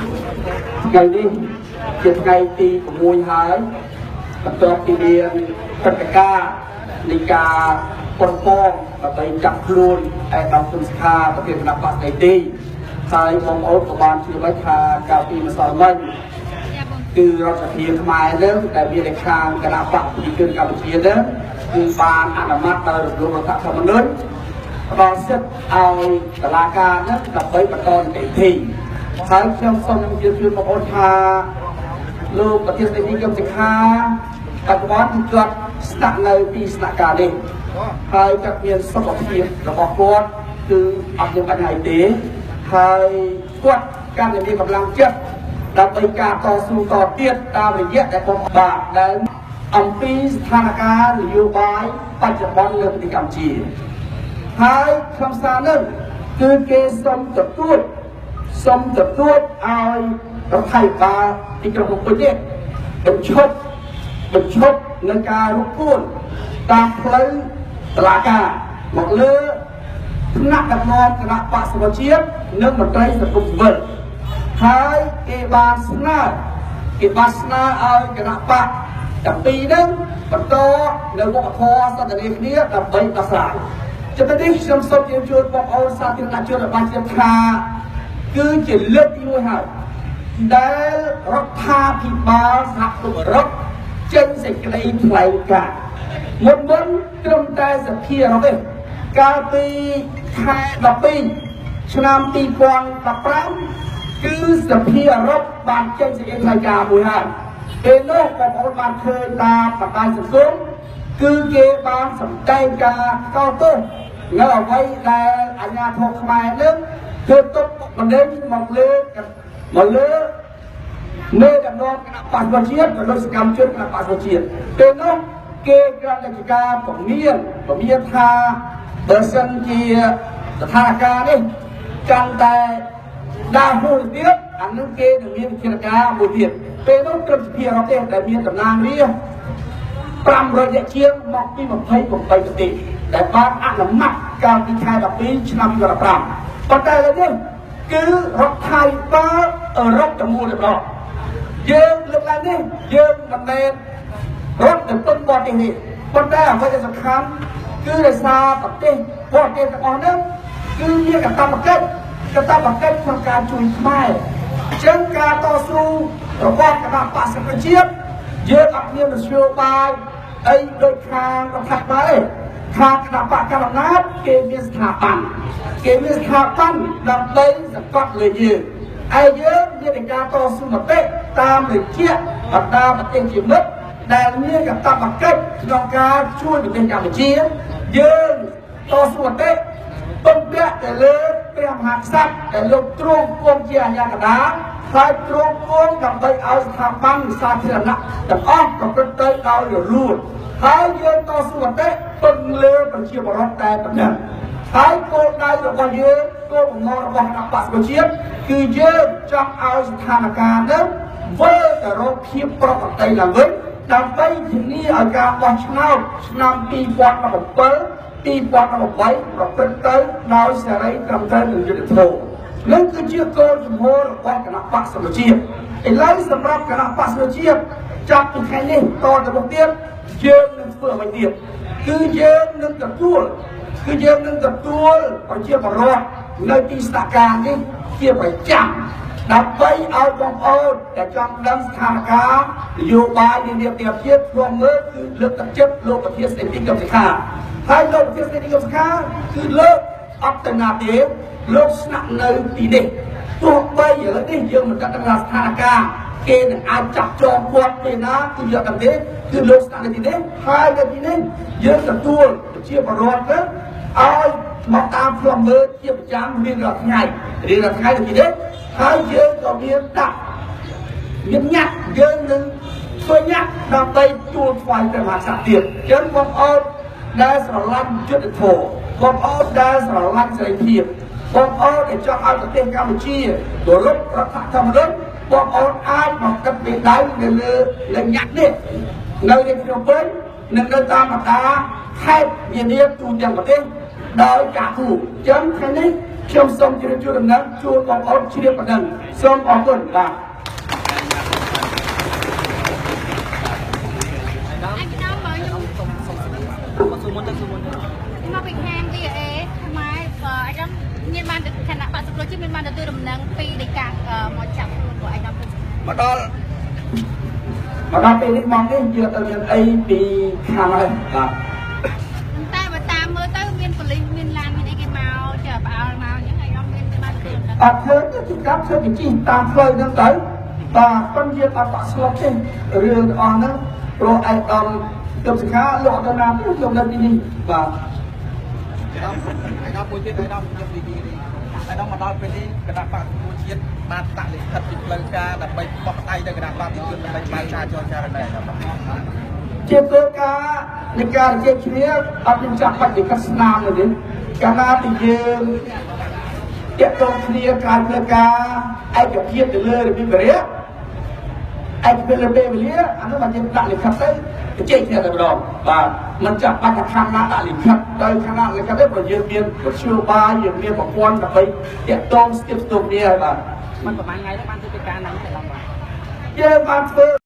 ថ្ងៃនេះជាថ្ងៃទី6ហើយបន្ទាប់ពីមានព្រឹត្តិការណ៍នៃការប៉ុនប៉ងដើម្បីចាប់ខ្លួនឯកឧត្តមគុណសុខាប្រធានគណៈបក្សស្ដីទីហើយបងប្អូនក៏បានជឿໄວថាកាលពីម្សិលមិញគឺរដ្ឋសភាខ្មែរនឹងដែលមានលេខាគណៈបក្សប្រជាជនកម្ពុជានឹងគឺបានអនុម័តដោយរំលោភរដ្ឋធម្មនុញ្ញផ្ដល់សិទ្ធិឲ្យតុលាការនឹងដើម្បីបន្តនីតិវិធីហើយខ្ញុំសូមជម្រាបជូនបងប្អូនថាលោកប្រធានស្ដីទីគឹមសុខាបច្ចុប្បន្នគឺគាត់ស្នាក់នៅទីស្នាក់ការនេះហើយគាត់មានសុខភាពរបស់គាត់គឺអត់មានបញ្ហាទេហើយគាត់កាន់តែមានកម្លាំងចិត្តដើម្បីការតស៊ូតទៀតតាមរយៈដែលបងបាទដែលអំពីស្ថានភាពនយោបាយបច្ចុប្បន្ននៅប្រទេសកម្ពុជាហើយក្នុងសារនេះគឺគេសូមទទួលឲ្យរដ្ឋាភិបាលទីក្រុងភ្នំពេញនេះបញ្ឈប់នឹងការរុកគួនតាមផ្លូវតុលាការមកលើថ្នាក់ដឹកនាំគណៈបក្សសមាជិកនិងមន្ត្រីសង្គមស៊ីវិលហើយគេបានស្នើឲ្យគណៈបក្សទាំងពីរហ្នឹងបន្តនៅវប្បធម៌សន្ទនាគ្នាដើម្បីដោះស្រាយចំណុចនេះខ្ញុំសូមជម្រាបជូនបងប្អូនសាធារណជនឲ្យបានជ្រាបថាគឺជាលើកទី1ហើយដែលរដ្ឋាភិបាលសហគមន៍អឺរ៉ុបចេញសេចក្តីថ្លែងការណ៍មុនត្រឹមតែសភាអឺរ៉ុបទេកាលពីខែ12ឆ្នាំ2015គឺសភាអឺរ៉ុបបានចេញសេចក្តីថ្លែងការណ៍មួយហើយពេលនោះបងប្អូនបានឃើញតាមបណ្ដាញសង្គមគឺគេបានសម្ដែងការកោតទោសនៅអ្វីដែលអាជ្ញាធរខ្មែរនឹងធ្វើទុកបណ្ដេញមកលើមេដឹកនាំគណៈបក្សប្រជាជាតិក៏ដូចសកម្មជនគណៈបក្សប្រជាជាតិពេលនោះគេគ្រាន់តែជាការពមៀនថាបើសិនជាស្ថានភាពនេះកាន់តែដើរហួសទៀតអានឹងគេនឹងមានវិធានការមួយទៀតពេលនោះក្រមសភាអឺរ៉ុបទេដែលមានតំណាងរាស្ត្រ500នាក់ជាងមកពី28ប្រទេសដែលបានអនុម័តកាលពីខែ12ឆ្នាំ2015ប៉ុន្តែឥឡូវនេះគឺរដ្ឋាភិបាលអឺរ៉ុបទាំងមូលតែម្ដងយើងលើកឡើងនេះយើងមិនមែនរដ្ឋទៅពឹងបរទេសនេះប៉ុន្តែអ្វីដែលសំខាន់គឺដោយសារប្រទេសបរទេសទាំងអស់ហ្នឹងគឺមានកាតព្វកិច្ចក្នុងការជួយខ្មែរអញ្ចឹងការតស៊ូរបស់គណៈបក្សប្រជាជាតិយើងអត់មានមធ្យោបាយអីដូចខាងរដ្ឋាភិបាលទេខាងគណៈបក្សកណ្ដាលអំណាចគេមានស្ថាប័នដើម្បីសង្កត់លើយើងហើយយើងមានការតស៊ូមតិតាមរយៈបណ្ដាប្រទេសជាមិត្តដែលមានកាតព្វកិច្ចក្នុងការជួយប្រទេសកម្ពុជាយើងតស៊ូមតិពឹងពាក់ទៅលើព្រះមហាក្សត្រដែលលោកទ្រង់គង់ជាអាជ្ញាកណ្ដាលហើយទ្រង់គង់ដើម្បីឲ្យស្ថាប័នសាធារណៈទាំងអស់ប្រព្រឹត្តទៅដោយរលូនហើយយើងតស៊ូមតិពឹងលើប្រជាពលរដ្ឋតែប៉ុណ្ណឹងហើយគោលដៅរបស់យើងគោលបំណងរបស់គណៈបក្សប្រជាជាតិគឺយើងចង់ឲ្យស្ថានភាពនឹងវិលទៅរកភាពប្រក្រតីឡើងវិញដើម្បីធានាឲ្យការបោះឆ្នោតឆ្នាំ2017 2018ប្រព្រឹត្តទៅដោយសេរីត្រឹមត្រូវនិងយុត្តិធម៌នឹងគឺជាគោលជំហររបស់គណៈបក្សប្រជាជាតិឥឡូវសម្រាប់គណៈបក្សប្រជាជាតិចាប់ពីថ្ងៃនេះតទៅមុខទៀតយើងនឹងធ្វើអ្វីទៀតគឺយើងនឹងទទួលប្រជាពលរដ្ឋនៅទីស្នាក់ការនេះជាប្រចាំដើម្បីឲ្យបងប្អូនដែលចង់ដឹងស្ថានភាពនយោបាយនានាប្រទេសជាតិព្រមមើលគឺលើកទឹកចិត្តលោកប្រធានស្ដីទីគឹមសុខាហើយលោកប្រធានស្ដីទីគឹមសុខាគឺលើកអត់ទៅណាទេលោកស្នាក់នៅទីនេះទោះបីឥឡូវនេះយើងមិនដឹងថាស្ថានភាពគេនឹងអាចចាប់ចងគាត់ពេលណាគឺយកតែទេគឺលោកស្នាក់នៅទីនេះហើយនៅទីនេះយើងទទួលប្រជាពលរដ្ឋទៅឲ្យមកតាមផ្លូវមើលជាប្រចាំរៀងរាល់ថ្ងៃនៅទីនេះហើយយើងក៏មានដាក់មានញត្តិយើងនឹងធ្វើញត្តិដើម្បីជួលថ្វាយព្រះមហាក្សត្រទៀតអញ្ចឹងបងប្អូនដែលស្រឡាញ់យុត្តិធម៌បងប្អូនដែលស្រឡាញ់សេរីភាពបងប្អូនដែលចង់ឲ្យប្រទេសកម្ពុជាគោរពរដ្ឋធម្មនុញ្ញបងប្អូនអាចមកកាត់ពីដៃនៅលើញត្តិនេះនៅในភ្នំពេញនិងនៅតាមបណ្ដាខេត្តនានាទូទាំងប្រទេសដោយការគូអញ្ចឹងថ្ងៃនេះ ខ្ញុំសូមជម្រាបជូនដំណឹងជូនបងប្អូនជ្រាបប៉ុណ្ណឹងសូមអរគុណបាទ អញខ្ញុំមកខ្ញុំ សុំសុំសុំមុនទៅសុំមុនទៅ មកពីខាង VA ខ្មែរអាយដាមមានបានគណៈបក្សសង្គ្រោះជាតិមានបានទទួលដំណឹងពីដីកាមកចាប់ខ្លួនរបស់អាយដាមពុទ្ធ មកដល់មកដល់ពេលនេះមកនេះយើងអត់មានអីពីខាងហើយបាទ តែបើតាមមើលទៅមានប៉ូលីសមានឡានមានអីគេមកចាផ្អើលមកអញ្ចឹងអាយដាមមានបានទទួលដំណឹង អត់ធ្វើទេគឺកាប់ធ្វើគេជិះតាមផ្លូវហ្នឹងទៅបាទប៉ុន្តែយើងអត់បាក់ស្លុកទេរឿងទាំងអស់ហ្នឹងព្រោះឯកឧត្តមគឹមសុខាលោកអត់ទៅណាទេលោកនៅទីនេះបាទ ឯដល់មួយទៀតឯដល់ខ្ញុំនិយាយនេះឯដល់មកដល់ពេលនេះគណៈបក្សប្រជាជាតិបានដាក់លិខិតជាផ្លូវការដើម្បីបោះដៃទៅគណៈបក្សប្រជាជនដើម្បីបើកការចរចារណែ ជាផ្លូវការនៃការនិយាយគ្នាអត់មានចាំបាច់លិខិតស្នាមទេកាលណាពីយើងតាក់ទងគ្នាក្រៅផ្លូវការឯកភាពទៅលើរបៀបវិរៈឯកភាពលើពេលវេលាអានោះបានយើងដាក់លិខិតទៅជជែកគ្នាតែម្ដងបាទមិនចាំបាច់ថាខាងណាដាក់លិខិតទៅខាងណាលិខិតទេព្រោះយើងមានមធ្យោបាយយើងមានប្រព័ន្ធដើម្បីតាក់ទងស្ទាបស្ទប់គ្នាហើយបាទ มันប្រហែលថ្ងៃទៅបានធ្វើការហ្នឹងតែដល់បាទ យើងបានធ្វើ